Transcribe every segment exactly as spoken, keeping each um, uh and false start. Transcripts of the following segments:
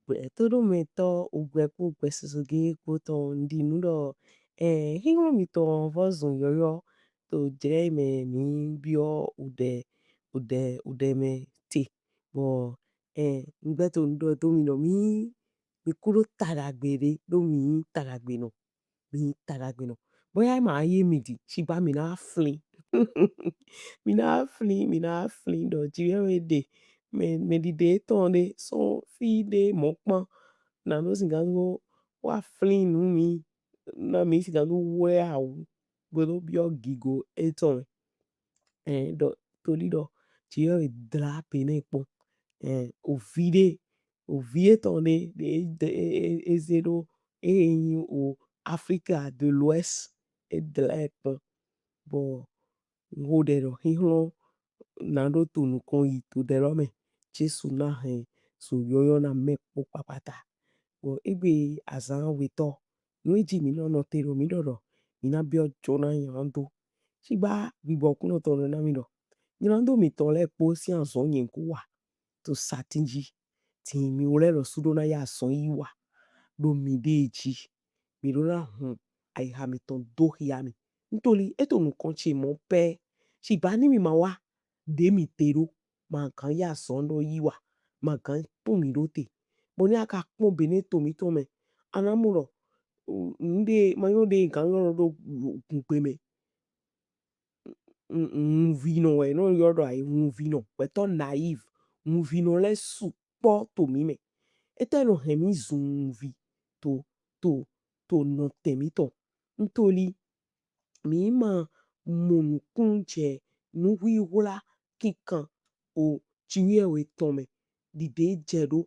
Ogbɛ to ɖo mɛ tɔ ogbɛ kpo ogbɛ soso ge kpo tɔn, un ɖi nu ɖɔ, eh, xixlɔ mitɔn vɔ zun yɔyɔ to jlɛ mɛ mi biɔ oɖɛ, oɖɛ, oɖɛ mɛ te. Bɔ, eh, un gbɛ to nu ɖɔ do mi ɖɔ mi, mi ku ɖo taɖagbe ɖe, ɖo mi taɖagbe nɔ. Mi taɖagbe nɔ. Bɔ ya ma ye mi ɖi, shigba mi na flin. Mi na flin, mi na flin ɖɔ ji wɛ ɖe. Mɛ, mɛ ɖiɖe tɔn ɖe, sɔ fi ɖe mɔ kpan. Na no sigan go wa flin nu mi, na mi sigan go wɛ awu. Gbɔdɔ biɔ gigo etɔn. Eh, ɖɔ, toli ɖɔ, ji wɛ dla pe nɛ kpɔn. Eh, ovi ɖe, ovi etɔn ɖe, ɖe, ɖe, e, e, e ze ɖo, e nyi o Afrique de l'Ouest, e dla e kpɔn. Bɔ, un xo ɖɛ ɖɔ, xixlɔ na ɖo to nukɔn yi to ɖɛ lɔ mɛ. Jesu na hɛn zun yɔyɔ na mɛ kpo kpakpata. Bɔ egbe azan wetɔ, nu e ji mi nɔ nɔte ɖo mi ɖɔ ɖɔ mi na biɔ jo na nylando. Shigba gbigbɔ kunɔ tɔn ɖɔ na mi ɖɔ nylando mitɔn lɛ kpo sin azɔn nyɛn ko wa to satin ji. Tin mi wlɛ lɔ su ɖo na ya azɔn yi wa ɖo mi ɖe ji. Mi ɖo na hun ayiha mitɔn do xia mi. Ntoli e to nukɔn ce mɔ pɛ. Shigba ni mi ma wa ɖe mi te ɖo, ma gan ya azɔn ɖo yi wa, ma gan pun mi ɖo te. Bɔ ni a ka kpɔn Benɛ to mitɔn mɛ, a na mɔ ɖɔ, u, nu ɖe ma yɔn ɖe gan yɔn ɖo gungbe mɛ. Un, un, un, ŋuvinɔ wɛ nɔ yɔ ɖɔ ayi ŋuvinɔ, gbɛtɔ naïve, ŋuvinɔ lɛ su kpɔ to mi mɛ. Etɛ nɔ hɛn mi zun ŋuvi to, to, to nɔtɛn mitɔn. Ntoli mi ma mɔ nukun jɛ nuhwihwla kinkan o jiwiɛwe tɔn mɛ. Ɖiɖe jɛ ɖo,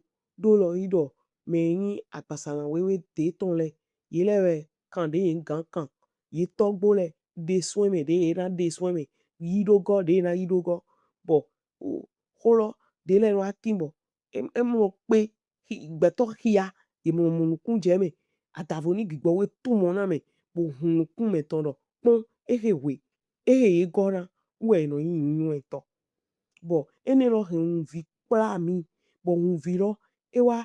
ɖo lɔ yi ɖɔ mɛ nyi agbasana wewe de tɔn lɛ, ye lɛ wɛ kan ɖe ye gan kan, ye tɔgbo lɛ ɖe suɛn mɛ ɖe ye na ɖe suɛn mɛ, yi ɖo gɔ ɖe ye na yi ɖo gɔ. Bɔ, o, xo lɔ ɖe lɛ nɔ atin bɔ e, e mɔ kpe, xi, gbɛtɔ xia, ye mɔ mɔ nukun jɛ mɛ, adavo ni gbigbɔ we tu mɔ na mɛ, bo hun nukun mɛ tɔn ɖɔ kpɔn, ehe hwe, ehe ye gɔ na, wɛ nɔ nyi nyunyuɛtɔ. Bɔ enɛ lɔ hɛn ŋuvi kpla mi, bɔ ŋuvi lɔ e wa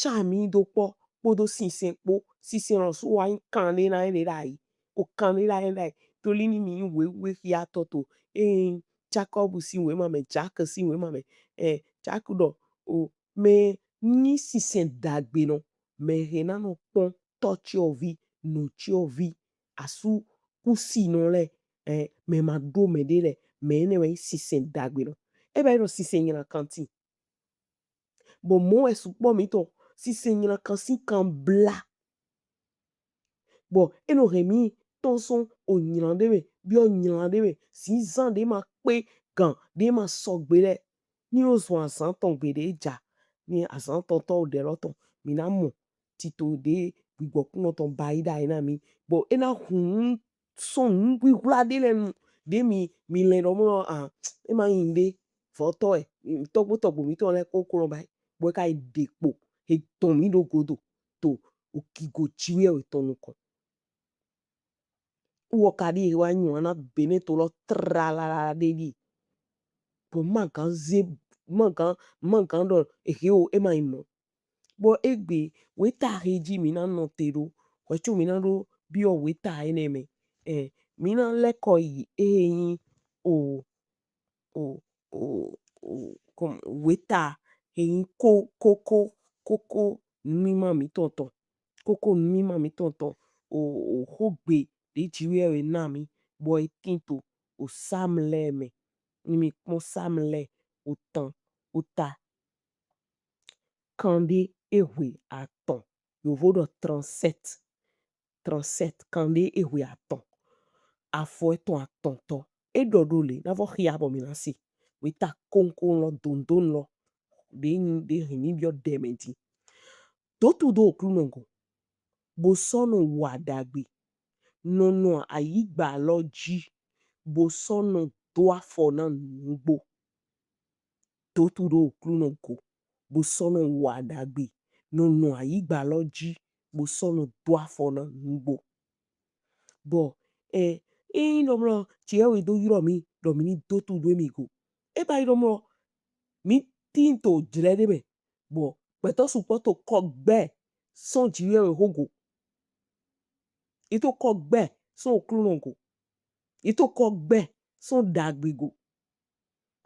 ca mi do kpɔ kpodo sinsɛn kpo, sinsɛn lɔ su wa nyi kan ɖe na ye ɖe ɖayi, o kan ɖe na ye ɖayi, toli ni mi nyi wewe xia tɔ to, e Jakɔbu sin wema mɛ, Jacques sin wema mɛ, eh, Jacques ɖɔ, o, mɛ nyi sinsɛn dagbe nɔ, mɛ he na nɔ kpɔn tɔ ciɔvi, nɔ ciɔvi, asu kusinɔ lɛ, eh, mɛ ma ɖo mɛ ɖe lɛ, mɛ enɛ wɛ nyi sinsɛn dagbe nɔ. E ba yi ɖɔ sinsɛn nylankan tin. Bɔ mɔ wɛ sukpɔ mitɔn, sinsɛn nylankan sin kan bla. Bɔ e nɔ hɛn mi tɔn sɔn o nylan ɖe mɛ, biɔ nylan ɖe mɛ, zinzan ɖe ma kpe, gan ɖe ma sɔgbe lɛ. Ni o zɔn azan tɔn gbeɖe ja, ni azan tɔn tɔ o ɖe lɔ tɔn, mi na mɔ tito ɖe gbigbɔ kunɔ tɔn ba yi ɖayi na mi. Bɔ e na hun sɔn nu hwihwla ɖe lɛ nu, ɖe mi, mi lɛn ɖɔ mɔ, a, e ma nyi ɖe, vɔtɔ ɛ, tɔgbo tɔgbo mitɔn lɛ ko ko nɔ ba yi, bɔ e ka yi ɖe kpo, he dɔn mi ɖo godo, to o gigo jiwiɛwe tɔn nukɔn. Wɔ ka ɖi wa nyɔ na Benɛ to lɔ tralala ɖe ɖi. Bɔ ma gan ze, ma gan, ma gan ɖɔ ehe o, e ma nyi mɔ. Bɔ egbe weta he ji mi na nɔte ɖo, hwɛco mi na ɖo biɔ weta enɛ mɛ. Eh, mi na lɛkɔ yi ehe nyi o, o, o, o, kɔm, weta he nyi ko, koko, koko numima mitɔn tɔn. Koko numima mitɔn tɔn, o, o xogbe ɖe jiwiɛwe na mi, bɔ e tin to o Sam lɛ mɛ. Ni mi kpɔn Sam lɛ o tan, o ta kanɖe ehwe atɔn. Yovo ɖɔ trente-sept. Trente-sept, kanɖe ehwe atɔn. Afɔ etɔn atɔntɔ. E ɖɔ ɖo le, na vɔ xia bɔ mi na se. Weta koŋkoŋ lɔ, dondon lɔ. Ɖe nyi, ɖe hɛn mi biɔ ɖɛ mɛ din. Dotudo Oklunɔ go, bo sɔ nɔ wa ɖagbe, nɔ nɔ ayigba lɔ ji, bo sɔ nɔ do afɔ na nugbo. Dotudo Oklunɔ go, bo sɔ nɔ wa ɖagbe, nɔ nɔ ayigba lɔ ji, bo sɔ nɔ do afɔ na nugbo. Bɔ, ɛ, eyin ɖɔ mlɔ, Jiwheyɛwhe do ylɔ mi ɖɔ mi ni dotudo emi go. E ba yin ɖɔ mlɔ, mi tin to jlɛ ɖe mɛ, bɔ Gbɛtɔ sukpɔ to kɔ gbɛ sɔn Jiwheyɛwhe xo go. Ye to kɔ gbɛ sɔn Oklunɔ go. Ye to kɔ gbɛ sɔn dagbe go.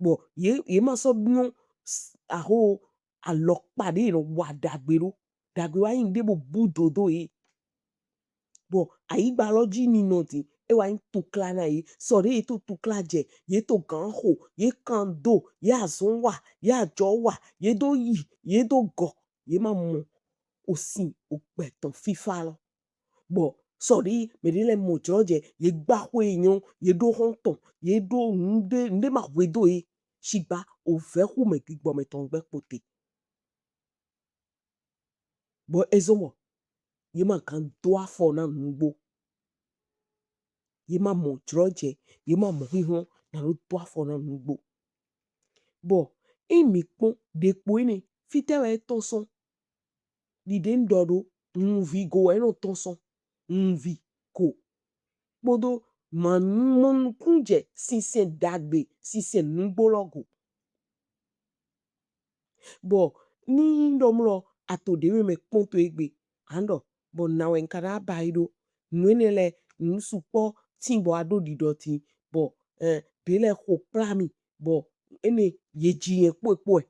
Bɔ ye, ye ma sɔ biɔ aho alɔkpa ɖe ye nɔ wa dagbe ɖo. Dagbe wa yin ɖe bo bu dodo ye. Bɔ ayigba lɔ ji ninɔ din, e wa yin tukla na ye. Sɔ ɖe ye to tukla jɛ, ye to gan xo, ye kan do, ye azɔn wa, ye ajɔ wa, ye do yi, ye do gɔ, ye ma mɔ osin ogbɛ tɔn fifa lɔ. Bɔ sɔ ɖe mɛ ɖe lɛ mɔ jlɔ jɛ, ye gba xwe ye nyɔ, ye ɖo xɔntɔn, ye ɖo nuɖe, nuɖe ma hwe do ye. Shigba ovɛ xu mɛ gbigbɔ mɛ tɔn gbɛ kpote. Bɔ e zɔn bɔ ye ma gan do afɔ na nugbo. Ye ma mɔ jlɔ jɛ, ye ma mɔ huhlɔn na ɖo do afɔ na nugbo. Bɔ e mi kpɔn ɖekpo enɛ, fitɛ wɛ e tɔn sɔn? Ɖiɖe un ɖɔ ɖo, nunvi go wɛ e nɔ tɔn sɔn. Nunvi go. Kpodo ma mɔ nukun jɛ sinsɛn dagbe, sinsɛn nugbo lɔ go. Bɔ ni ɖɔ mlɔ ato ɖe mɛ mɛ kpɔn to egbe, an ɖɔ bɔ na wɛ un ka na ba yi ɖo. Nu enɛ lɛ, nu sukpɔ tin bɔ a ɖo ɖiɖɔ tin bɔ eh, ɖe lɛ xo kpla mi bɔ enɛ ye ji yɛn kpɔɛ kpɔɛ.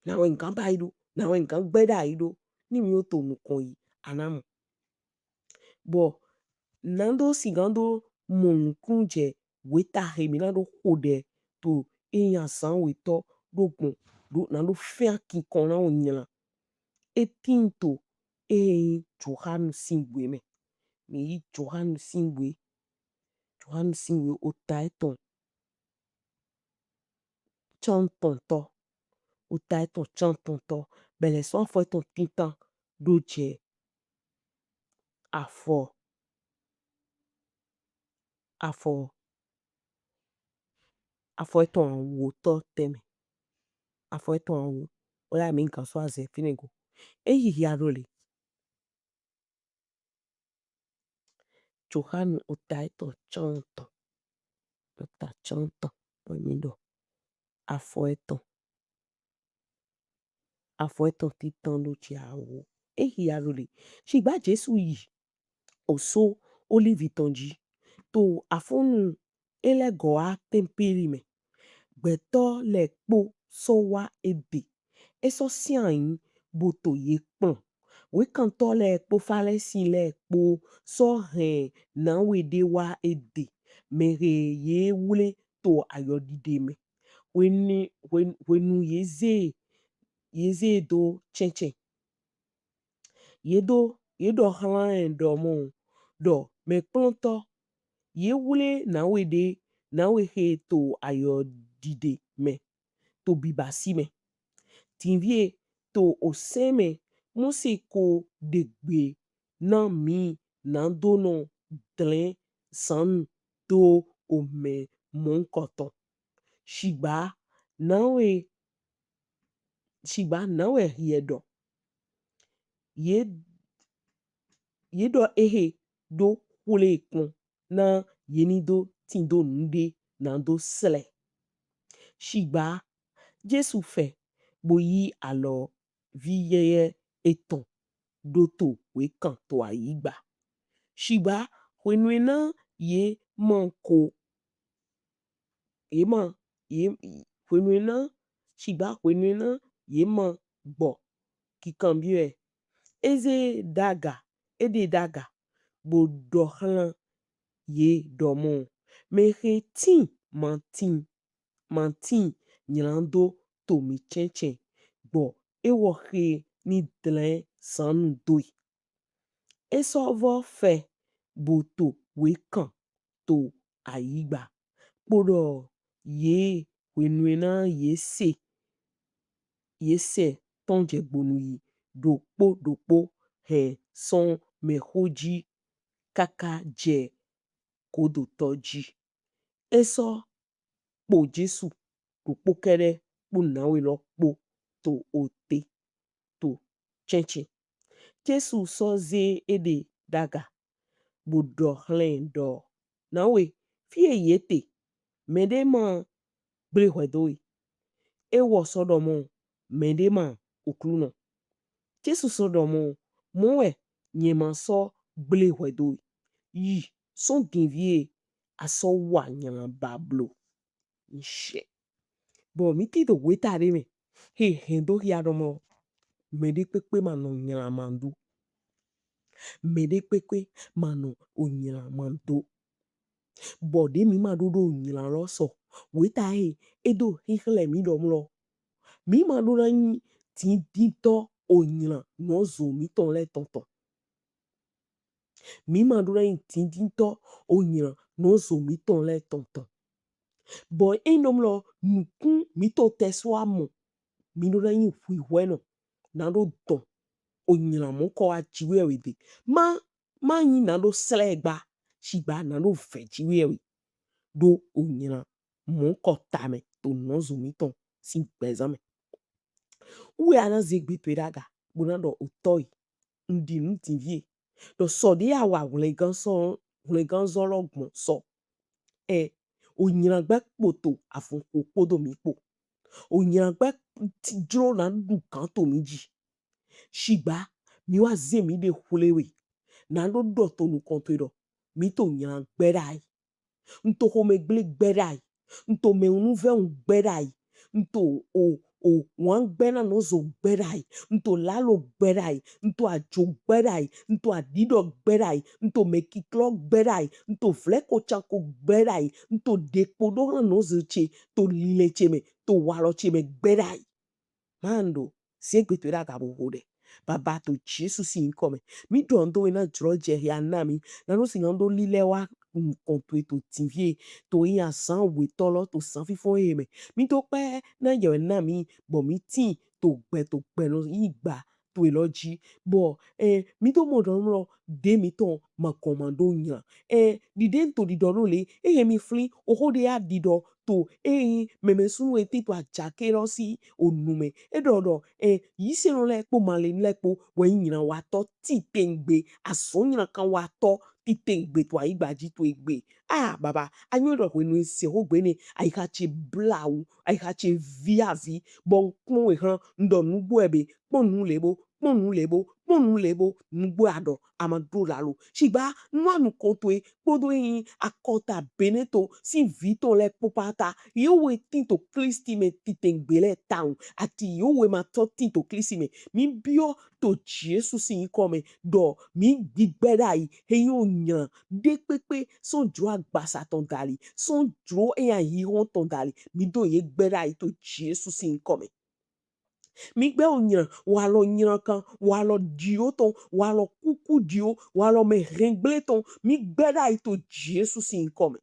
Na wɛ un ka ba yi ɖo, na wɛ un ka gbɛ ɖa yi ɖo. Ni mi wo to nukɔn yi, a na mɔ. Bɔ na ɖo sigan ɖo mɔ nukun jɛ weta he mi na ɖo xo ɖɛ to e yin azan wetɔ ɖo gbɔn ɖo na ɖo fɛn akinkɔn na wo nyla. E tin to e yin Johanu sin we mɛ. Mi yi Johanu sin we. Johanu sin we ota etɔn cantɔntɔ. Ota etɔn cantɔntɔ. Bɛlɛ sɔn afɔ etɔn tintan ɖo jɛ afɔ, afɔ, afɔ etɔn awotɔ tɛnmɛ. Afɔ etɔn awo. Oya mi gan sɔ azɛ finɛ go. E hihia ɖo le. Johanu ota etɔn cantɔn. Ota cantɔn. Bɔ mi ɖɔ afɔ etɔn. Afɔ etɔn tintan ɖo jɛ awo. E hia ɖo le. Shigba Jesu yi oso Olivi tɔn ji. To afɔnu e lɛ gɔ wa tɛmpili mɛ. Gbɛtɔ lɛ kpo sɔ wa e ɖe. E sɔ sinai bo to ye kplɔn. Wekantɔ lɛ kpo Falesi lɛ kpo sɔ hɛn nawe ɖe wa e ɖe. Mɛ he ye wle to ayɔɖiɖe mɛ. Hwenu, hwenu, hwenu ye ze, ye ze do cɛncɛn. Ye ɖo, ye ɖɔ hlan ɛ ɖɔ mɔ, ɖɔ mɛkplɔntɔ, ye wle nawe ɖe, nawe he to ayɔɖiɖe mɛ, to bibasi mɛ. Tinvie, to osɛn mɛ, Mose ko ɖegbe na mi na ɖo nɔ dlɛn zannu do omɛ mɔhunkɔtɔn. Shigba nawe, shigba nawe hiɛ ɖɔ. Ye, ye ɖɔ ehe ɖo xwle kpɔn na ye ni do tindo nuɖe na do slɛ. Shigba Jesu fɛ bo yi alɔvi yɛyɛ etɔn ɖo to wekan to ayigba. Shigba hwenuena ye ma ko, ye ma, ye, hwenuena, shigba hwenuena ye ma gbɔ kikanbiɔ ɛ. E ze ɖaga, e ɖe ɖaga, bo ɖɔ hlan ye ɖɔ mɔ, mɛ he tin ma tin, ma tin nylan do to mi cɛncɛn, gbɔ ewɔ he ni dlɛn zannu do e. E sɔ vɔ fɛ bo to wekan to ayigba. Kpoɖɔ ye hwenuena ye se, ye sɛ tɔn jɛ gbonu yi ɖokpo ɖokpo hɛn sɔn mɛxo ji kaka jɛ godotɔ ji. E sɔ kpo Jesu ɖokpo kɛɖɛ kpo nawe lɔ kpo to ote to cɛncɛn. Jesu sɔ ze eɖe ɖaga bo ɖɔ hlan ɛ ɖɔ, nawe, fie ye te, mɛɖe ma gble hwɛ do we. Ewɔ sɔ ɖɔ mɔ, mɛɖe ma, Oklunɔ. Jesu sɔ ɖɔ mɔ, mɔ wɛ nyɛ ma sɔ gble hwɛ do yi sɔn dinvie a sɔ wa nylan ba blo. Nshɛ. Bɔ mí ti do weta ɖe mɛ. He hɛn do hia ɖɔ mɔ, mɛɖe kpekpe ma nɔ nylan ma do. Mɛɖe kpekpe ma nɔ o nylan ma do. Bɔ ɖe mí ma ɖo ɖo nylan lɔ sɔ. Weta he e do xixlɛ mí ɖɔ mlɔ. Mí ma ɖo na nyi dindintɔ o nylan nɔ zo mítɔn lɛ tɔntɔn. Mí ma ɖo na nyi dindintɔ o nylan nɔ zo mítɔn lɛ tɔntɔn. Bɔ e nɔ mlɔ nukun mítɔn tɛ sɔ amɔ. Mí ɖo na nyi hwihwɛnɔ na ɖo dɔn o nylan mɔ kɔ wa jiwe we de. Ma ma nyi na ɖo slɛ gba, shigba na ɖo vɛ jiwe we ɖo o nylan mɔ kɔ tamɛ to nɔzo mítɔn sin gbɛzan mɛ. Wɛ a na ze gbe towe ɖaga bo na ɖɔ otɔ yi, un ɖi nu dinvie ɖɔ sɔ ɖe a wa hwlɛngan sɔ hwlɛngan zɔ lɔ gbɔn sɔ. Ɛ, o nylan gbɛ kpoto avun ko kpodo mí kpo. O nylan gbɛ jlo na ɖu gan to mí ji. Shigba mí wa ze míɖe hwle we. Na ɖo ɖɔ to nukɔn towe ɖɔ mí to nylan gbɛ ɖai. Un to xomɛgble gbɛ ɖai. Un to mɛnuvɛun gbɛ ɖai. Un to o o wangbɛ na nɔzo gbɛ ɖai. Un to lalo gbɛ ɖai. Un to ajo gbɛ ɖai. Un to aɖiɖɔ gbɛ ɖai. Un to mɛkiklɔ gbɛ ɖai. Un to vlɛkocanko gbɛ ɖai. Un to ɖekpo ɖo hlan nɔzo ce, to lilɛ ce mɛ, to walɔ ce mɛ gbɛ ɖai. Mando, ze gbe towe ɖaga bo ho ɖɛ. Baba to Jesu sin nyikɔ mɛ. Mí ɖɔ nu do we na jlɔjɛ hia na mí. Na ɖo sin na ɖo lilɛ wa nukɔn towe to dinvie. To yin azan wetɔ lɔ to zan fifɔn he mɛ. Mí do kpɛ na yɛ na mí bɔ mí tin to gbɛ to gbɛ nɔ yi gba towe lɔ ji. Bɔ ɛ mí do mɔ ɖɔ mlɔ ɖe mítɔn ma kɔn ma ɖo nylan. Ɛ ɖiɖe un to ɖiɖɔ ɖo le, ehe mí flin oho ɖe ya ɖiɖɔ to eyin mɛmɛsunnu e tin to ajake lɔ si onu mɛ. E ɖɔ ɖɔ ɛ yisenɔ lɛ kpo malenu lɛ kpo wɛ yin nylanwatɔ titengbe, azɔn nylankanwatɔ titengbe to ayigba ji to egbe. Ah baba, a nyɔ ɖɔ hwenu e se xogbe ne, ayiha ce blawu, ayiha ce viavi, bɔ un kpɔn we hlan, un ɖɔ nugbo ɛ be, kpɔn nu le bo, kpɔn nu le bo, kpɔn nu le bo, nugbo a ɖɔ a ma ɖo lalo. Shigba nu a nukɔn towe kpodo yin akɔta Benɛ to sin vi tɔn lɛ kpo kpata. Yewu e tin to Klisti mɛ titengbe lɛ tawun, ati yewu e ma tɔ tin to Klisti mɛ. Mí biɔ to Jesu sin nyikɔ mɛ ɖɔ mí gbigbɛ ɖai he yin o nylan ɖe kpekpe sɔn jlo agbasa tɔn dali, sɔn jlo eya hihɔn tɔn dali. Mí do ye gbɛ ɖai to Jesu sin nyikɔ mɛ. Mí gbɛ o nylan, walɔ nylankan, walɔ dio tɔn, walɔ kuku dio, walɔ mɛ hɛngble tɔn. Mí gbɛ ɖai to Jesu sin nyikɔ mɛ.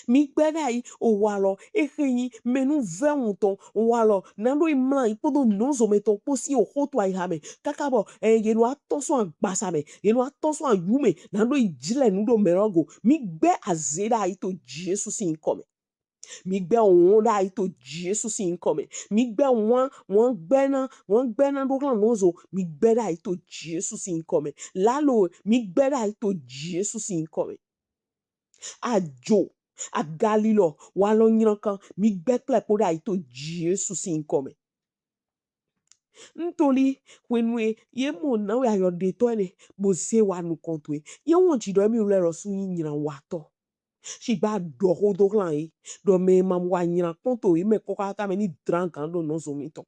Mí gbɛ ɖai o walɔ ehe yin mɛnuvɛun tɔn, walɔ na ɖo yi mla yi kpodo nɔzo mɛ tɔn kpo sin oho to ayiha mɛ. Kaka bɔ ɛ ye nɔ atɔ sɔn agbasa mɛ, ye nɔ atɔ sɔn ayu mɛ, na ɖo yi jlɛ nu ɖo mɛ lɔ go. Mí gbɛ aze ɖai to Jesu sin nyikɔ mɛ. Mí gbɛ wɔn ɖai to Jesu sin nyikɔ mɛ. Mí gbɛ wɔn, wɔn gbɛ na, wɔn gbɛ na ɖo hlan nɔzo. Mí gbɛ ɖai to Jesu sin nyikɔ mɛ. Lalo, mí gbɛ ɖai to Jesu sin nyikɔ mɛ. Ajo, agalilɔ, walɔ nylankan, mí gbɛ kplɛ kpo ɖai to Jesu sin nyikɔ mɛ. Ntoli, hwenu e ye mɔ na we ayɔ ɖetɔ enɛ bo ze wa nukɔn towe, ye wɔn ji ɖɔ emi wlɛ lɔsu yin nylanwatɔ. Shigba ɖɔ ho do hlan ye ɖɔ mɛ ma wa nylan kpɔn to ye mɛ kpɔkpata mɛ ni dlan gan ɖo nɔzo mítɔn.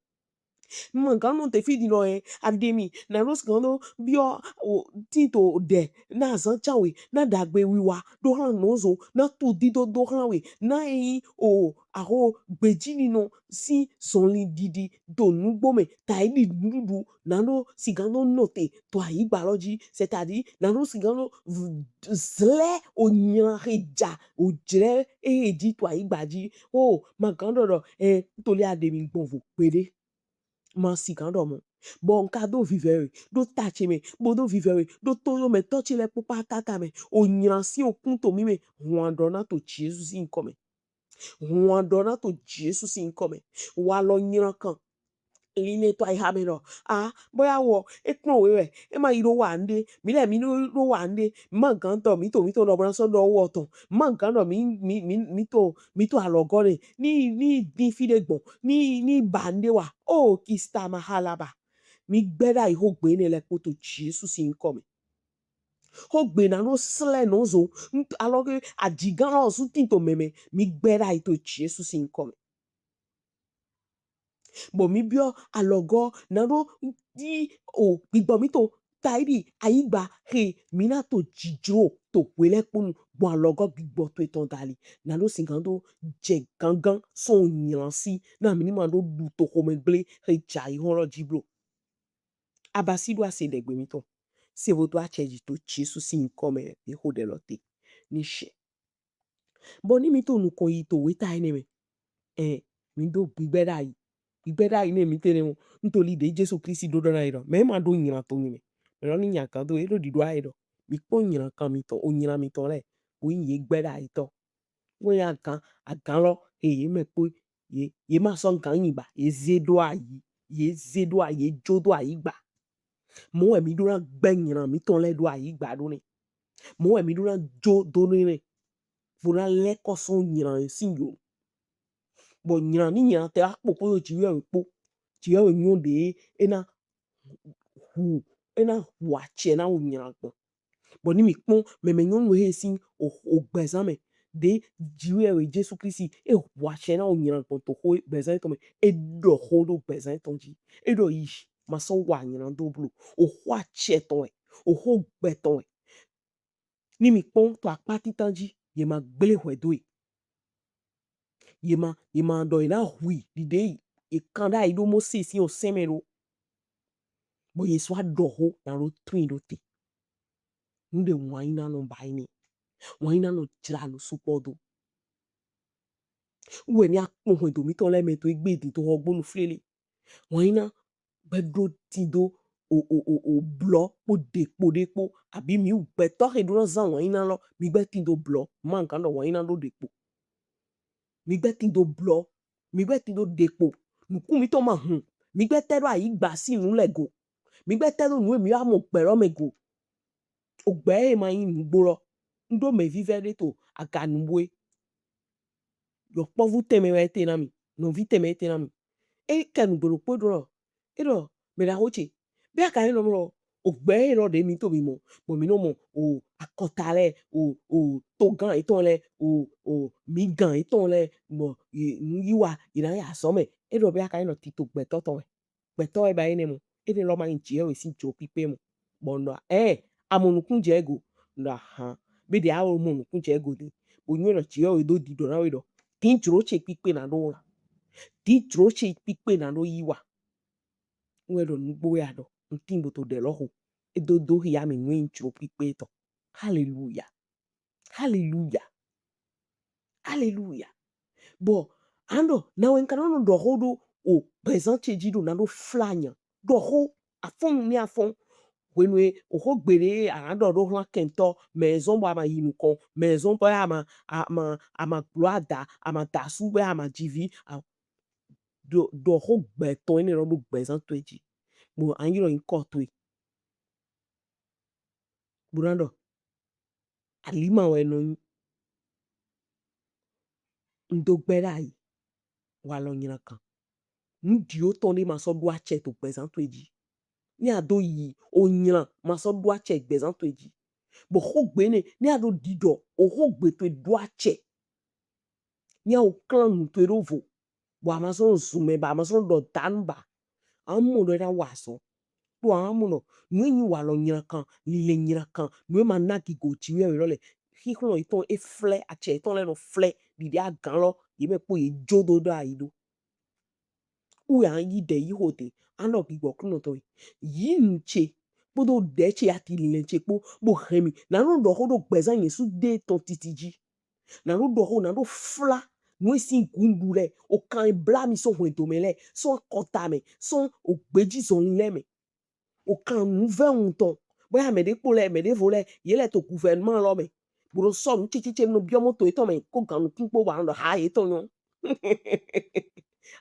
Ma gan nɔ te fi din lɔ ɛ, aɖemi na ɖo sigan ɖo biɔ o tin to ɖɛ na azan can we na ɖagbe wiwa ɖo hlan nɔzo na to dido do hlan we na eyin o aho gbeji ninɔ sin zɔnlin ɖiɖi to nugbo mɛ ta yi ɖi nuɖuɖu na ɖo sigan ɖo nɔte to ayigba lɔ ji, c'est-à-dire na ɖo sigan ɖo zlɛ o nylan he ja o jlɛ ehe ji to ayigba ji. O ma gan ɖɔ ɖɔ ɛ ntoli aɖemi gbɔnvo gbeɖe. Ma sigan ɖɔ mɔ. Bɔ un ka do vivɛ we ɖo ta ce mɛ, bo do vivɛ we ɖo to ɖo mɛ tɔ ce lɛ kpokpata mɛ. O nylan sin okun to mí mɛ, hwan ɖɔ na to Jesu sin nyikɔ mɛ. Hwan ɖɔ na to Jesu sin nyikɔ mɛ. Walɔ nylankan. Line to ayiha mɛ ɖɔ a bɔ ya wɔ e kplɔn we wɛ e ma yi ɖo wa nuɖe, mí lɛ mí ɖo wa nuɖe, ma gan tɔ mí to mí to ɖɔ bo na sɔ ɖɔ wɔ tɔn, ma gan ɖɔ mí mí mí mí to mí to alɔgɔ ɖe ni ni din fi ɖe gbɔn ni ni ba nuɖe wa. O kista ma halaba. Mi gbɛ ɖa yi xogbe ne lɛ kpo to Jesu sin nyikɔ mɛ. Xogbe na ɖo slɛ nɔ zo. Ŋt-, alɔ ke ajigan lɔ su tin to mɛmɛ. Mi gbɛ ɖa yi to Jesu sin nyikɔ mɛ. Bɔ mi biɔ alɔgɔ na ɖo yi o gbigbɔ mi to ta yi ɖi ayigba he mi na to jijro to hwe lɛ kponu gbɔn alɔgɔ gbigbɔ to etɔn dali. Na ɖo sigan ɖo jɛ gangan sɔn nylan si na mi ni ma ɖo ɖu to xomɛ gble he ja yi hɔn lɔ ji blo. Abasi ɖo ase ɖe gbe mi tɔn. Se vo to acɛ ji to Jesu sin nyikɔ mɛ mi xo ɖe lɔ te. Ni shɛ. Bɔ ni mi to nukɔn yi to weta enɛ mɛ. Ɛ, mi do gbigbɛ ɖa yi. Gbigbɛ ɖa yi ne mi te ne mo. Ntoli ɖe Jesu Kristi ɖo ɖɔ na yi ɖɔ. Mɛ ma ɖo nylan to mi mɛ. Mɛ lɔ ni nya kan do e ɖo ɖiɖo ayi ɖɔ. Mi kpɔn nylan kan mi tɔn, o nylan mi tɔn lɛ. O yin ye gbɛ ɖa yi tɔ. Wo ya gan, agan lɔ, e ye mɛ kpo, ye, ye ma sɔ gan yin ba, ye ze ɖo ayi, ye ze ɖo ayi, ye jo ɖo ayigba. Mɔ wɛ mi ɖo na gbɛ nylan mi tɔn lɛ ɖo ayigba ɖo nɛ. Mɔ wɛ mi ɖo na jo do nɛ nɛ. Bo na lɛ kɔ sɔn nylan sin yo. Bɔ nylan ni nylan tɛ akpo kpo yo jiwɛ kpo. Jiwɛ nyɔ ɖe e na hu, e na hu acɛ na wo nylan gbɔn. Bɔ ni mi kpɔn mɛmɛ nyɔnu he sin o, o gbɛzan mɛ ɖe jiwɛ we Jesu Kristi e hu acɛ na wo nylan gbɔn to xo gbɛzan etɔn mɛ. E ɖɔ xo ɖo gbɛzan etɔn ji. E ɖɔ yi ma sɔ wa nylan do blo. O xo acɛ tɔn wɛ. O xo gbɛ tɔn wɛ. Ni mi kpɔn to akpa titan ji, ye ma gble hwɛ do e. Ye ma, ye ma ɖɔ ye na hui ɖiɖe yi. Ye kan ɖa yi ɖo Mose sin o sɛn mɛ ɖo. Bɔ ye sɔ aɖɔ xo na ɖo tun ɖo te. Nu ɖe wanyina nɔ ba yi nɛ. Wanyina nɔ jla nu sukpɔ do. Wɛ ni akpɔn hwɛndo mitɔn lɛ mɛ to egbe din to xɔgbonu flele. Wanyina gbɛ ɖo tin do o, o, o, o blɔ kpo ɖekpo ɖekpo, abi mi wu gbɛtɔ he ɖo na zan wanyina lɔ, mi gbɛ tin do blɔ, ma gan ɖɔ wanyina ɖo ɖekpo. Mi gbɛ tin do blɔ, mi gbɛ tin do ɖekpo. Nukun mitɔn ma hun, mi gbɛ tɛ ɖo ayigba sin nu lɛ go. Mi gbɛ tɛ ɖo nu e mi wa mɔ gbɛ lɔ mɛ go. O gbɛ e ma yin nugbo lɔ, n ɖo mɛ vivɛ ɖe to aga nugbo e. Yɔkpɔvu tɛnmɛ wɛ e te na mi, nɔvi tɛnmɛ e te na mi. E kɛ nugbo ɖokpo ɖo lɔ, e ɖɔ mɛ ɖaxo ce, be a ka yin nɔ mlɔ, o gbɛ e lɔ ɖe mi to mi mɔ, bɔ mi nɔ mɔ o akɔta lɛ, o, o togan etɔn lɛ, o, o migan etɔn lɛ, bɔ nu yi wa yi na ya sɔ mɛ. E ɖɔ be a ka yin nɔ tito gbɛtɔ tɔn wɛ. Gbɛtɔ wɛ ba yi nɛ mɔ. Enɛ lɔ ma yin jiwɛ sin jo kpikpe mɔ. Bɔ n ɖɔ ɛ, a mɔ nukun jɛ go. N ɖɔ ahan. Be ɖe a wo mɔ nukun jɛ go de. Bo nyɔ ɖɔ jiwɛ do ɖiɖɔ na we ɖɔ. Din jlo ce kpikpe na ɖo la. Din jlo ce kpikpe na ɖo yi wa. Wɛ ɖɔ nugbo ya ɖɔ. N tin bo to ɖe lɔ xo. E do do hia mi nu yin jlo kpikpe tɔn. Haleluya. Haleluya. Haleluya. Bɔ an ɖɔ na wɛ n ka nɔ ɖɔ xo ɖo o gbɛzan ce ji ɖo na ɖo flanya. Ɖɔ xo afɔn ni afɔn. Hwenu e o xo gbeɖe a na ɖɔ ɖo hlan kɛntɔ mɛ zɔn bɔ a ma yi nukɔn, mɛ zɔn bɔ a ma, a ma, a ma gblo ada, a ma dasu bɔ a ma jivi. Ɖɔ, ɖɔ xo gbɛtɔ enɛ lɔ ɖo gbɛzan to e ji. Bɔ an yi lɔ yin kɔ to e. Bo na ɖɔ alima wɛ nɔ yin. N do gbɛ ɖa yi. Walɔ nylankan. Nu ɖiɔ tɔn ɖe ma sɔ ɖo acɛ to gbɛzan to e ji. Ni a do yi o nylan ma sɔ ɖo acɛ gbɛzan to e ji. Bɔ xogbe nɛ ni a ɖo ɖiɖɔ o xogbe to e ɖo acɛ. Ni a wo klan nu to e ɖo vo. Bɔ a ma sɔ zun mɛ ba, a ma sɔ ɖɔ danu ba. A mɔ ɖɔ e na wa azɔn. Ɖo a mɔ ɖɔ nu e yin walɔ nylankan, lilɛ nylankan, nu e ma na gigo jiwɛ lɔ lɛ. Xixlɔ yetɔn e flɛ, acɛ yetɔn lɛ nɔ flɛ, ɖiɖi agan lɔ, ye mɛ kpo ye jo do ɖo ayi ɖo. Wu ya yi ɖe yi xo te, a nɔ gbigbɔ klunɔ tɔn yi. Yi nu ce kpodo ɖe ce ati lilɛ ce kpo bo hɛn mi. Na nɔ ɖɔ xo ɖo gbɛzan Yesu ɖe tɔn titi ji. Na ɖo ɖɔ xo, na ɖo fla nu e sin gunɖu lɛ, o kan e bla mi sɔn hwɛndo mɛ lɛ, sɔn akɔta mɛ, sɔn o gbeji zɔnlin lɛ mɛ. O kan nu vɛ ŋutɔ. Bɔ ya mɛ ɖe kpo lɛ, mɛ ɖevo lɛ, ye lɛ to gouvernement lɔ mɛ. Bo ɖo sɔ nu cicici nu biɔ moto yetɔn mɛ ko gan nukun kpo wa ɖɔ ha yetɔn nyɔ.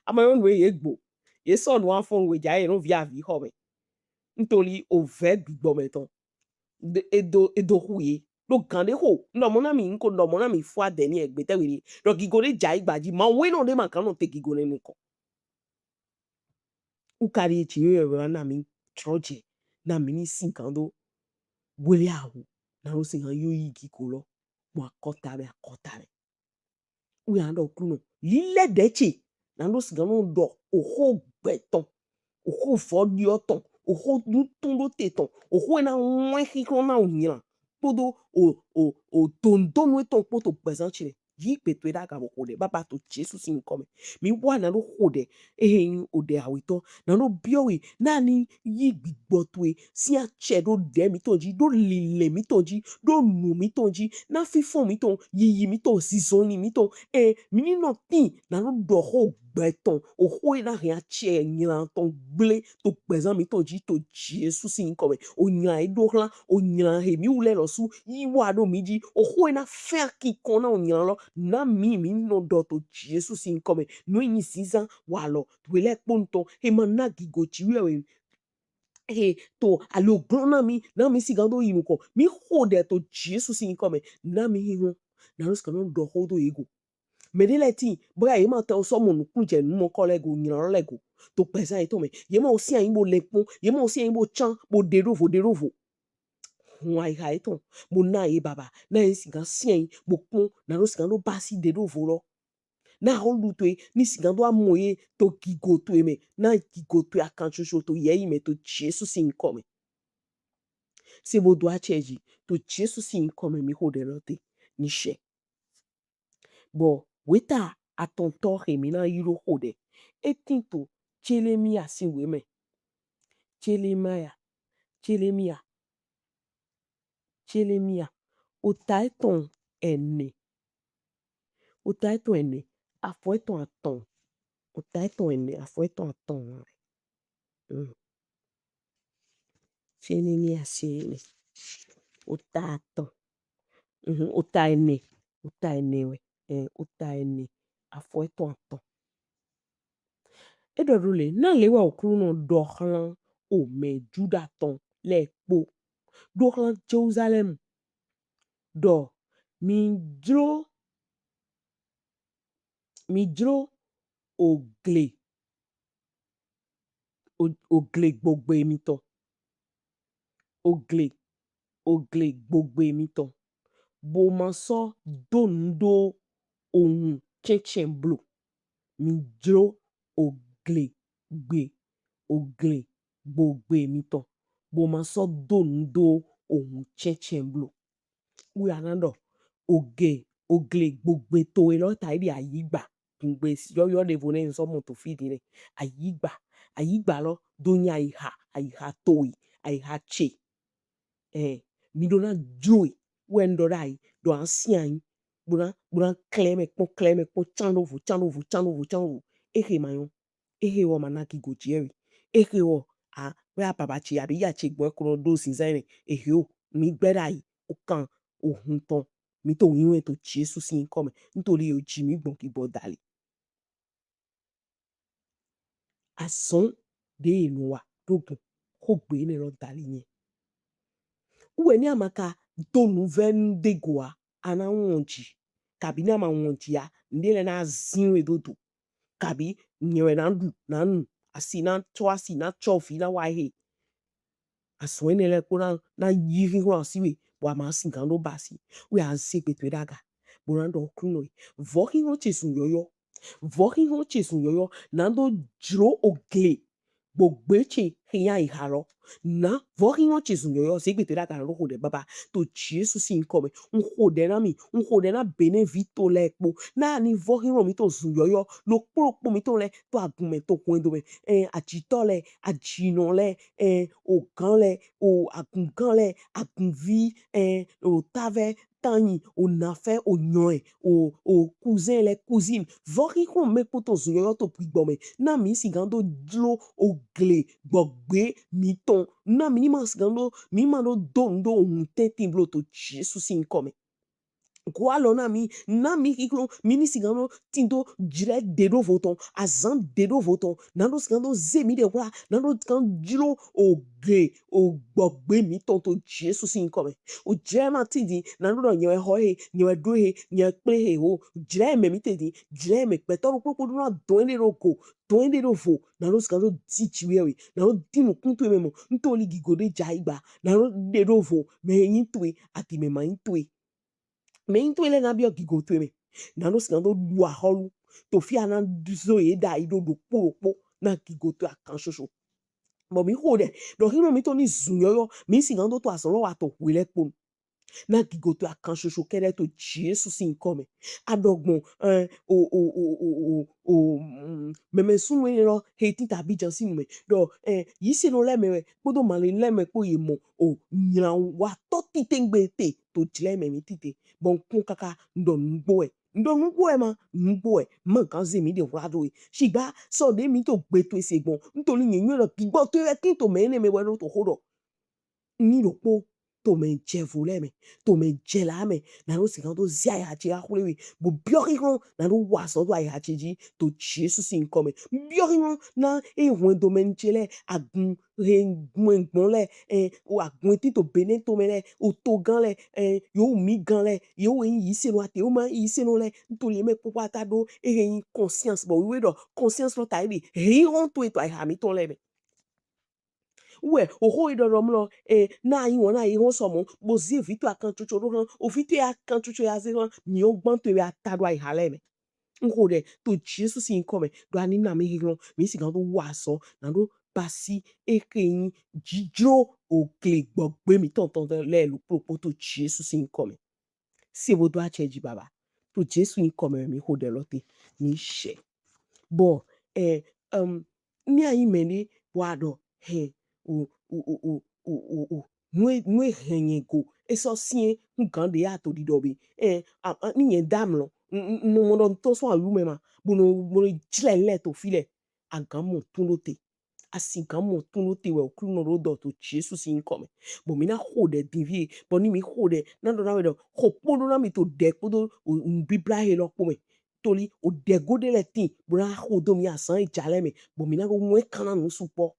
Ama yɔ nu ye gbo. Ye sɔ nu afɔn we ja ye no vi avi xɔ mɛ. Ntoli o vɛ gbigbɔ mɛ tɔn. Edo, edo xu ye. Ɖo gan ɖe xo, n ɖɔ mɔ na mi, n ko ɖɔ mɔ na mi fo adɛ ni egbe tɛ we ɖe. Ɖɔ gigo ɖe ja yi gbaji, ma we nɔ ɖe ma kan nɔ te gigo nɛ nukɔn. Wu ka ɖi e ci yɔ yɔ na mi. trɔ jɛ, na mi ni sigan do wele awu, na do sigan yo yi gigo lɔ gbɔn akɔta mɛ, akɔta mɛ. Wi a ɖɔ Oklunɔ, lilɛ ɖe ce, na do sigan nɔ ɖɔ oxo gbɛ tɔn, oxo vɔɖiɔ tɔn, oxo nutɔn ɖo te tɔn, oxo e na wɛn xixlɔ na o nylan kpodo o o o dondonu etɔn kpo to gbɛzan ce mɛ. Yi gbe towe ɖaga bo xo ɖɛ baba to Jesu sin nyikɔ mɛ. Mi wa na do xo ɖɛ ehe nyi o ɖɛ awetɔ, na do biɔ we na ni yi gbigbɔ towe sin acɛ do ɖɛ mitɔn ji, do lilɛ mitɔn ji, do nu mitɔn ji, na fifɔn mitɔn, yiyi mitɔn, zinzɔnlin mitɔn, ɛ mi ni nɔ tin na do ɖɔ xo gbɛ tɔn, oxo e na hɛn acɛ nylan tɔn gble to gbɛzan mitɔn ji to Jesu sin nyikɔ mɛ. O nylan e do xlan, o nylan he mi wu lɛ lɔsu yi wa do mi ji, oxo e na fɛn akinkɔn na o nylan lɔ, na mi mi nɔ ɖɔ to Jesu sin nyikɔ mɛ. Nu e nyi zinzan walɔ, we lɛ kpo ŋutɔn, he ma na gigo ci wɛ he to ali oglɔn na mi, na mi sigan do yi nukɔn. Mi xo ɖɛ to Jesu sin nyikɔ mɛ, na mi xixlɔn, na do sigan nɔ ɖɔ xo do ye go. Mɛ ɖe lɛ tin bɔ ye ma tɛ o sɔ mɔ nukun jɛ nu mɔkɔ lɛ go, nylan lɔ lɛ go. To gbɛzan yetɔn mɛ, ye ma o sin anyi bo lɛnkpɔn, ye ma o sin anyi bo can bo ɖe ɖo vo, ɖe ɖo vo. Hun ayiha yetɔn bo na ye baba, na ye sigan sin anyi bo kpɔn, na do sigan do basi ɖe ɖo vo lɔ. Na xo ɖu towe ni sigan do amɔ ye to gigo towe mɛ, na gigo towe akan coco to yɛyi mɛ to Jesu sin nyikɔ mɛ. Se bo do acɛ ji to Jesu sin nyikɔ mɛ, mi xo ɖɛ lɔ te ni shɛ. Bɔ weta atɔntɔ he mi na yi do xo ɖɛ, e tin to Jelemia sin we mɛ. Jelemia, Jelemia, Jelemia, ota etɔn ɛnɛ, ota etɔn ɛnɛ, afɔ etɔn atɔn, ota etɔn ɛnɛ, afɔ etɔn atɔn. Mm. Jelemia sin ɛnɛ, ota atɔn, mhm, ota ɛnɛ, ota ɛnɛ wɛ, ɛ, ota ɛnɛ, afɔ etɔn atɔn. E ɖɔ ɖo le, na le wɛ Oklunɔ ɖɔ xlan omɛ Juda tɔn lɛ kpo, ɖo xlan Jelusalɛm, ɖɔ mi jlo, mi jlo ogle, o- ogle gbogbe mitɔn, ogle, ogle gbogbe mitɔn, bo ma sɔ do nu do ohun cɛncɛn blo. Mi jlo ogle gbe, ogle gbogbe mitɔn, bo ma sɔ do nu do ohun cɛncɛn blo. Wu ya na ɖɔ oge, ogle gbogbe towe lɔ ta yi ɖi ayigba. Gungbe yɔyɔ ɖevo nɛ n sɔ mɔ to fi ɖi nɛ. Ayigba, ayigba lɔ do nyi ayiha, ayiha towe, ayiha ce. Ɛ, mi ɖo na jlo e, wɛ n ɖɔ ɖayi, ɖo a sin anyi, bo na, bo na klɛ mɛ kpɔn, klɛ mɛ kpɔn, can ɖo vo, can ɖo vo, can ɖo vo, can ɖo vo. Ehe ma nyɔ. Ehe wɔ ma na gigo ji ɛ we. Ehe wɔ a, wɛ a baba ce abi ya ce gbɔ ko nɔ ɖo zinzan nɛ. Ehe o, mi gbɛ ɖayi, o kan ohun tɔn, mi to winwɛn to Jesu sin nyikɔ mɛ. N to li o ji mi gbɔn ki bɔ dali. Azɔn ɖe ye nɔ wa ɖo gun xogbe enɛ lɔ dali nyɛ. Wɛ ni a ma ka do nu vɛ nu ɖe go a, a na wɔn ji. Kabi ni a ma wɔn ji a, nuɖe lɛ na zin we do do. Kabi nyɛ wɛ na ɖu, na nu, asi na tsɔ, asi na tsɔ vi na wa he. Azɔn enɛ lɛ kpo na, na yi xixlɔ asi we, bɔ a ma sigan ɖo basi. Wɛ a ze gbe towe ɖaga, bo na ɖɔ Oklunɔ e, vɔ xixlɔ ce zun yɔyɔ, vɔ xixlɔ ce zun yɔyɔ, na do jlo ogle gbogbe ce he nyi ayiha lɔ. Na vɔ xixlɔ ce zun yɔyɔ, ze gbe towe ɖaga na ɖo xo ɖɛ baba to Jesu sin nyikɔ mɛ. N xo ɖɛ na mi, n xo ɖɛ na Benɛ vi to lɛ kpo. Na ni vɔ xixlɔ mitɔn zun yɔyɔ, ɖokpo ɖokpo mitɔn lɛ to agun mɛ to hwɛndo mɛ. Ɛ, ajitɔ lɛ, ajinɔ lɛ, ɛ, ogan lɛ, o agungan lɛ, agunvi, ɛ, otavɛ, tanyi, onafɛ, onyɔɛ, o, o cousin lɛ, cousine. Vɔ xixlɔ mɛ kpo tɔn zun yɔyɔ to gbigbɔ mɛ. Na mi sigan do jlo ogle gbogbe mitɔn. Na mi ni ma sigan do, mi ma do do nu do ohun tɛntin blo to Jesu sin nyikɔ mɛ. Go alɔ na mi, na mi xixlɔ, mi ni sigan ɖo tindo jlɛ ɖe ɖo vo tɔn, azan ɖe ɖo vo tɔn, na ɖo sigan ɖo ze mi ɖe wla, na ɖo sigan jlo oge ogbɔgbe mi tɔn to Jesu sin yinkɔ mɛ. O jlɛ ma ti di, na ɖo ɖɔ nyɛ wɛ xɔ he, nyɛ wɛ ɖo he, nyɛ wɛ kple he o. Jlɛ mɛ mi te di, jlɛ mɛ gbɛtɔ ɖo kpokpo ɖo na dɔn ɖe ɖo go, dɔn ɖe ɖo vo, na ɖo sigan ɖo di ji wɛ wɛ, na ɖo di nukun to mɛ mɔ, ntoli gigo ɖe ja igba, na ɖo ɖe ɖo vo, mɛ yin to e, ati mɛ ma yin to e. Mɛ yin to e lɛ na biɔ gigo to e mɛ. Na ɖo sigan ɖo ɖu axɔlu. To fia na zo ye ɖa yi ɖo ɖokpo ɖokpo na gigo to e akan soso. Bɔ mi xo ɖɛ, ɖɔ xinɔ mi to ni zun yɔyɔ, mi sigan ɖo to azɔn lɔ wa to hwe lɛ kponu. Na gigo to e akan soso kɛɖɛ to Jesu sin yinkɔ mɛ. Aɖɔgbɔn, ɛ, o, o, o, o, o, o, mm, mɛmɛ sunnu enɛ lɔ he tin ta Abidjan sin nu mɛ. Ɖɔ, ɛ, yisenɔ lɛ mɛ wɛ, kpodo malenu lɛ mɛ kpo ye mɔ, o, nylan wa tɔ titengbe te, to jlɛ mɛ mi tite. Bɔ nkun kaka, n ɖɔ nugbo wɛ. N ɖɔ nugbo wɛ ma, nugbo wɛ. Ma gan ze mi ɖe wla ɖo e. Shigba, sɔ ɖe mi to gbe to e se gbɔn. Ntoli nyɛ nyɔ ɖɔ, gigbɔ to e wɛ tin to mɛ enɛ mɛ wɛ ɖo to xo ɖɔ. Ni ɖokpo to mɛ jɛ vo lɛ mɛ, to mɛ jɛ la mɛ, na ɖo sigan ɖo ze ayiha ce axwle we, bo biɔ xixlɔ, na ɖo wa azɔn ɖo ayiha ce ji, to Jesu sin yinkɔ mɛ. Biɔ xixlɔ na e hwɛndo mɛ ce lɛ, agun he gbɔn gbɔn lɛ, ɛ, o agun ti to Benin to mɛ lɛ, o togan lɛ, ɛ, yewo mi gan lɛ, yewo yin yisenɔ ate, yewo ma yin yisenɔ lɛ, ntoli ye mɛ kpokpo ata ɖo, e he yin conscience, bɔ wiwe ɖɔ conscience lɔ ta e ɖi, he hɔn to e to ayiha mi tɔn lɛ mɛ. Wɛ, oxo yi ɖɔɖɔ mlɔ, e, na yi wɔn na yi hɔn sɔmɔ, bo ze vi to akan tsotso ɖo hlan, o vi to ya akan tsotso ya ze hlan, mi o gban to ya ta ɖo ayiha lɛ mɛ. N xo ɖɛ to Jesu sin yinkɔ mɛ, ɖɔ ani na mi xixlɔ, mi sigan ɖo wa azɔn, na ɖo basi e ke yin jijlo ogle gbɔgbe mi tɔn tɔn lɛ ɖokpo ɖokpo to Jesu sin yinkɔ mɛ. Se bo do acɛ ji baba. To Jesu yinkɔ mɛ mi xo ɖɛ lɔ te. Mi shɛ. Bɔ, ɛ, um, ni a yin mɛ ɖe wa ɖɔ, hɛn, o, o, o. Nu e, nu e hɛn nyɛ go, e sɔ sinyɛn, n gan ɖe ya to ɖiɖɔ be, ɛ, a, a, ni nyɛ da mlɔ, n, n, n mɔ ɖɔ n tɔn sɔn awu mɛ ma, bo nɔ, bo nɔ jlɛ lɛ to fi lɛ, a gan mɔ tun ɖo te. A sigan mɔ tun ɖo te wɛ Oklunɔ ɖo ɖɔ to Jesu sin yinkɔ mɛ. Bɔ mi na xo ɖɛ din vie, bɔ ni mi xo ɖɛ, na ɖɔ na we ɖɔ, xo kpo ɖo na mi to ɖɛ kpodo o, nu Bibla he lɔ kpo mɛ. Toli, o ɖɛ go ɖe lɛ tin, bo na xo do mi azan e ja lɛ mɛ, bɔ mi na ɖo wɛn kan na nu sukpɔ.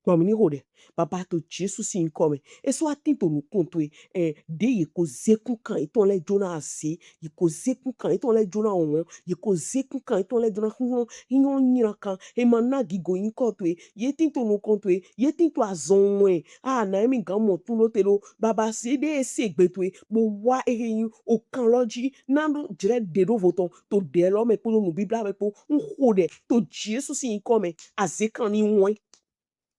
Bɔ mi ni xo ɖɛ, baba to Jesu sin yinkɔ mɛ. E sɔ wa tin to nukun towe, ɛ, ɖe ye ko ze kunkan yetɔn lɛ jo na aze, ye ko ze kunkan yetɔn lɛ jo na wɔn, ye ko ze kunkan yetɔn lɛ jo na huhlɔn, hihlɔn nylankan, e ma na gigo yinkɔ towe, ye tin to nukɔn towe, ye tin to azɔn wɛn. A na emi gan mɔ tun ɖo te ɖo, baba se ɖe e se gbe towe, bo wa e he yin okan lɔ ji, na ɖo jlɛ ɖe ɖo vo tɔn, to ɖɛ lɔ mɛ kpodo nu Bibla mɛ kpo, n xo ɖɛ, to Jesu sin yinkɔ mɛ, aze kan ni wɔn.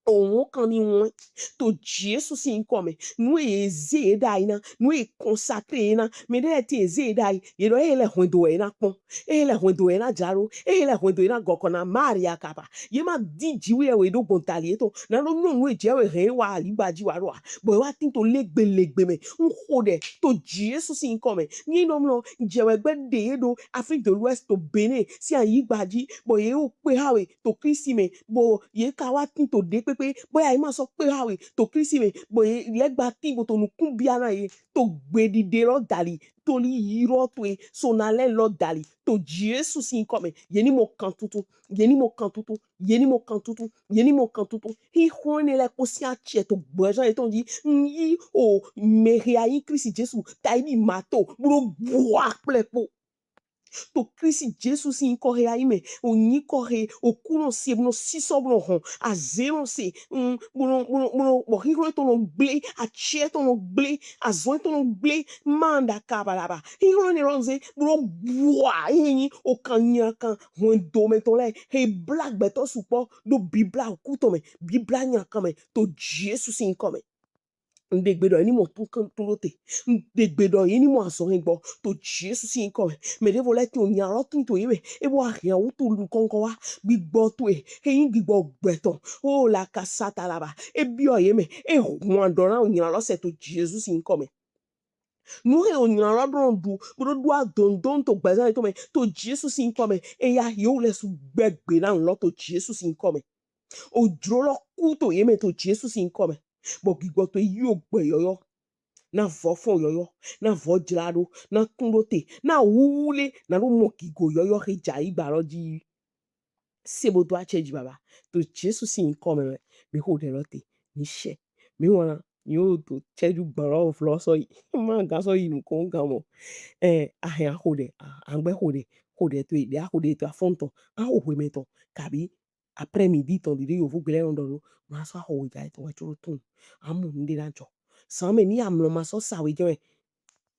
Owɔn kan ni wɔn to Jesu sin yinkɔ mɛ. Nu e ye ze ye ɖa yi na, nu e ye consacré ye na, mɛ ɖe lɛ tin ye ze ye ɖa yi, ye ɖɔ ehe lɛ hwɛndo wɛ ye na kpɔn, ehe lɛ hwɛndo wɛ ye na jla ɖo, ehe lɛ hwɛndo ye na gɔkɔ na Maria kaba. Ye ma di ji wɛ ye ɖo gbɔn tali yetɔn, na ɖo nyɔnu e jɛ wɛ hɛn wa aligba ji wa ɖo a, bɔ ye wa tin to legbe legbe mɛ. N xo ɖɛ to Jesu sin yinkɔ mɛ. Ni nɔ mlɔ jɛ wɛ gbɛ ɖe ye ɖo Afrique de l'Ouest to Benin sin ayigba ji, bɔ ye wo kpe ha we to Klisti mɛ, bɔ ye ka wa tin to ɖe kpekpe, bɔ ya yi ma sɔ kpe ha we to Klisti mɛ, bɔ ye lɛ gba tin bo to nukun bia na ye to gbeɖiɖe lɔ dali, toli yi lɔ to e sona lɛ lɔ dali, to Jesu sin yinkɔ mɛ, ye ni mɔ kan tuntun, ye ni mɔ kan tuntun, ye ni mɔ kan tuntun, ye ni mɔ kan tuntun. Hihlɔn enɛ lɛ kpo sin acɛ to gbɛzan yetɔn ji, n yi o mɛ he a yin Klisti Jesu ta yi bi ma to, blo bua kplɛ kpo. To Klisti Jesu sin yinkɔ he a yin mɛ, o yinkɔ he, o ku nɔ se, bo nɔ sisɔ, bo nɔ hɔn, aze nɔ se, mm, bo nɔ, bo nɔ, bo nɔ, bɔ hihlɔn etɔn nɔ gble, acɛ etɔn nɔ gble, azɔn etɔn nɔ gble, ma ɖa ka balaba. Hihlɔn enɛ lɔ ze, bo nɔ bua, ehe yin okan nylankan hwɛndo mɛ tɔn lɛ, he bla gbɛtɔ sukpɔ ɖo Bibla oku tɔn mɛ, Bibla nylankan mɛ, to Jesu sin yinkɔ mɛ. N ɖe gbe ɖɔ ye ni mɔ tun kan tun ɖo te. N ɖe gbe ɖɔ ye ni mɔ azɔn hɛn gbɔ to Jesu sin yinkɔ mɛ. Mɛ ɖevo lɛ tin o nylan lɔ tin to ye mɛ. E bo wa hɛn awutu nukɔn kɔ wa. Gbigbɔ towe, he yin gbigbɔ gbɛtɔ. O la ka sa ta la ba. E biɔ ye mɛ. E hwan ɖɔ na o nylan lɔ sɛ to Jesu sin yinkɔ mɛ. Nu he o nylan lɔ ɖo ɖu, bo ɖo ɖu adondon to gbɛzan yetɔn mɛ, to Jesu sin yinkɔ mɛ. E ya yewu lɛ su gbɛgbe na lɔ to Jesu sin yinkɔ mɛ. O jlo lɔ ku to ye mɛ to Jesu sin yinkɔ mɛ. Bɔ gbigbɔ towe yi o gbɛ yɔyɔ. Na vɔ fɔn yɔyɔ, na vɔ jla ɖo, na tun ɖo te, na wuwu le, na ɖo mɔ gigo yɔyɔ xe ja yi gba lɔ ji. Se bo do acɛ ji baba. To Jesu sin nyikɔ mɛ wɛ mi xo ɖɛ lɔ te, mi shɛ, mi wɔna, mi wo do cɛju gban lɔ vlɔ sɔ yi, ma gan sɔ yi nukɔn gan mɔ. Ɛ, ahɛn axo ɖɛ, a- angbe xo ɖɛ, xo ɖɛ to yi ɖe, axo ɖɛ to afɔntɔ, axo xwe mɛ tɔ, kabi après-midi tɔn ɖiɖi yovo gblɛ nɔ ɖɔ ɖo, ma sɔ axo ja etɔn wɛ tso ɖo tun. Amu nu ɖe na jɔ. San mɛ ni amlɔ ma sɔ sa we jɛ mɛ.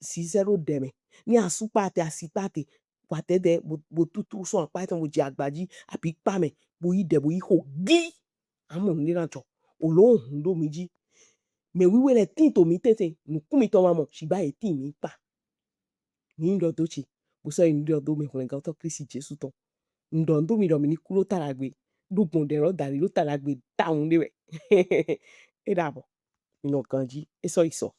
Sisɛ ɖo ɖɛ mɛ. Ni asu kpa te, asi kpa te, wa tɛtɛ bo, bo tutu sɔn akpa etɔn bo ji agbaji abi kpa mɛ, bo yi ɖɛ bo yi xo gli. Amu nu ɖe na jɔ. Olo hun ɖo mi ji. Mɛ wiwe lɛ tin to mi tɛtɛ, nukun mitɔn ma mɔ, shigba ye tin mi kpa. Mi ɖɔ do ce, bo sɔ yi nu ɖɔ do mɛ hwlɛngantɔ Klisti Jesu tɔn. N ɖɔ n do mi ɖɔ mi ni ku ɖo ta ɖagbe, ɖo gbɔn ɖɛ lɔ dali ɖo ta ɖagbe dawun ɖe wɛ. E ɖa bɔ, mi nɔ ganji, e sɔ yi sɔ.